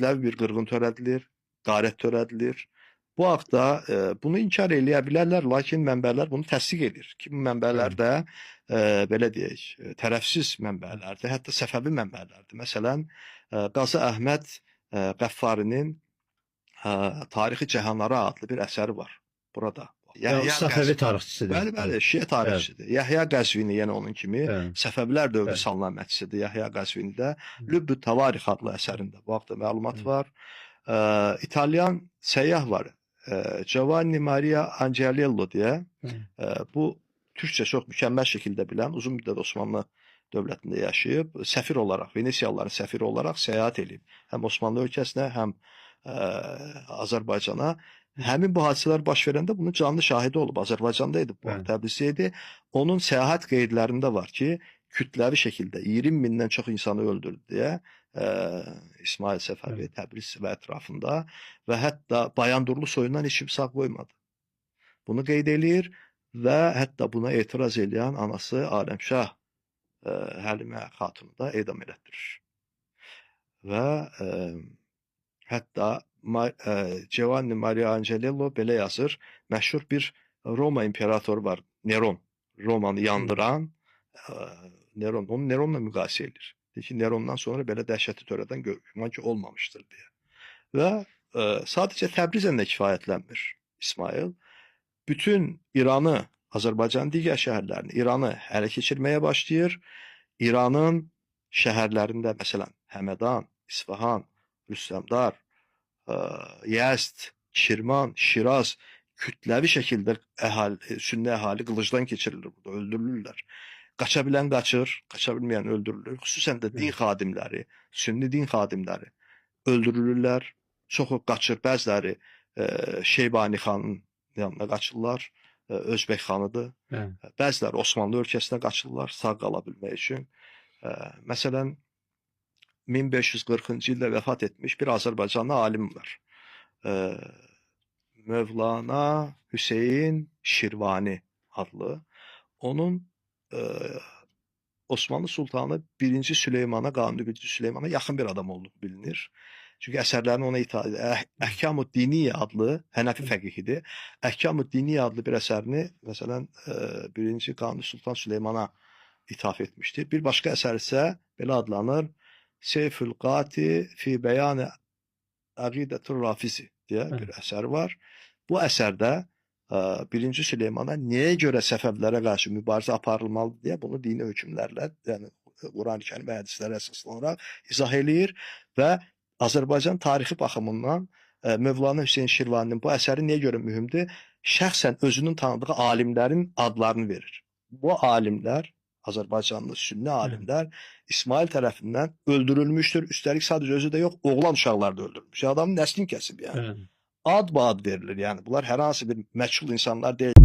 Kütləvi bir qırğın törədilir, qarət törədilir. Bu haqda bunu inkar eləyə bilərlər, lakin mənbələr bunu təsdiq edir ki, bu mənbələr də belə deyək, tərəfsiz mənbələrdir, hətta Səfəvi mənbələrdir. Məsələn, Qazı Əhməd Qəffarinin Tarixi Cəhanara adlı bir əsəri var burada. Yəni, Səfəvi tarixçisidir. Bəli, bəli, Şiə tarixçisidir. Evet. Yahya Qəzvini yenə onun kimi Səfəvilər dövrü salınan mətçisidir. Yahya Qəzvini də Lübbü Tavarix adlı əsərində bu haqda məlumat var. İtalyan səyyah var. Giovanni Maria Angelello deyə. Bu türkcə çox mükəmməl şəkildə bilən, uzun müddət Osmanlı dövlətində yaşayıb, səfir olaraq, Venesiyalıların səfiri olaraq səyahət edib. Həm Osmanlı ölkəsinə, həm Azərbaycana. Həmin bu hadisələr baş verəndə bunun canlı şahidi olub. Azərbaycanda idi, bu Təbrizdə idi. Onun səyahət qeydlərində var ki, kütləvi şəkildə 20 mindən çox insanı öldürdü deyə İsmail Səfəvi Təbriz və ətrafında və hətta Bayandurlu soyundan heç kim sağ qoymadı. Bunu qeyd eləyir və hətta buna etiraz eləyən anası Aləmşah Həlimə Xatunu da edam elətdirir. Və hətta Giovanni Maria Angelello belə yazır, məşhur bir Roma imperatoru var, Neron. Romanı yandıran Neron, onu Neronla müqayisə edir. Deyir ki, Nerondan sonra belə dəhşəti törədən güman ki, olmamışdır deyə. Və sadəcə Təbrizlə də kifayətlənmir İsmail. Bütün İranı, Azərbaycanın digər şəhərlərini, İranı ələ keçirməyə başlayır. İranın şəhərlərində, məsələn, Həmədan, İsfahan, Rüstəmdar, Yəzd, Şirman, Şiraz kütləvi şəkildə əhali, sünni əhali qılıcdan keçirilir burada, öldürülürlər. Qaça bilən qaçır, qaça bilməyən öldürülür. Xüsusən də din xadimləri, sünni din xadimləri öldürülürlər. Çoxu qaçır, bəziləri Şeybani xanın yanına qaçırlar, Özbək xanıdır. Bəziləri Osmanlı ölkəsinə qaçırlar, sağ qala bilmək üçün. Məsələn, 1540-cı ildə vəfat etmiş bir Azərbaycanlı alim var. Mövlana Hüseyin Şirvani adlı. Onun Osmanlı Sultanı 1-ci Süleymana, Qanuni 1-ci Süleymana yaxın bir adam olduğu bilinir. Çünki əsərlərini ona itaat edir. Əhkam-ı Diniyə adlı Hənəfi fəqihidir. Əhkam-ı Diniyə adlı bir əsərini məsələn 1-ci Qanuni Sultan Süleymana ithaf etmişdir. Bir başqa əsər isə belə adlanır. Seyfül Qati fi Bəyan-ı Əqidətür Rafizi deyə bir əsər var. Bu əsərdə 1-ci Süleymana niyə görə Səfəvlərə qarşı mübarizə aparılmalıdır deyə bunu dini hökmlərlə, yəni Quran-ı Kərim və hədislərə əsaslanaraq izah eləyir və Azərbaycan tarixi baxımından Mövlana Hüseyn Şirvaninin bu əsəri niyə görə mühümdür? Şəxsən özünün tanıdığı alimlərin adlarını verir. Bu alimlər, Azərbaycanlı sünni alimlər İsmail tərəfindən öldürülmüşdür. Üstəlik sadəcə özü də yox, oğlan uşaqlar da öldürülmüş. Adamın nəslini kəsib yəni. Ad ba ad verilir yəni. Bunlar hər hansı bir məchul insanlar deyil.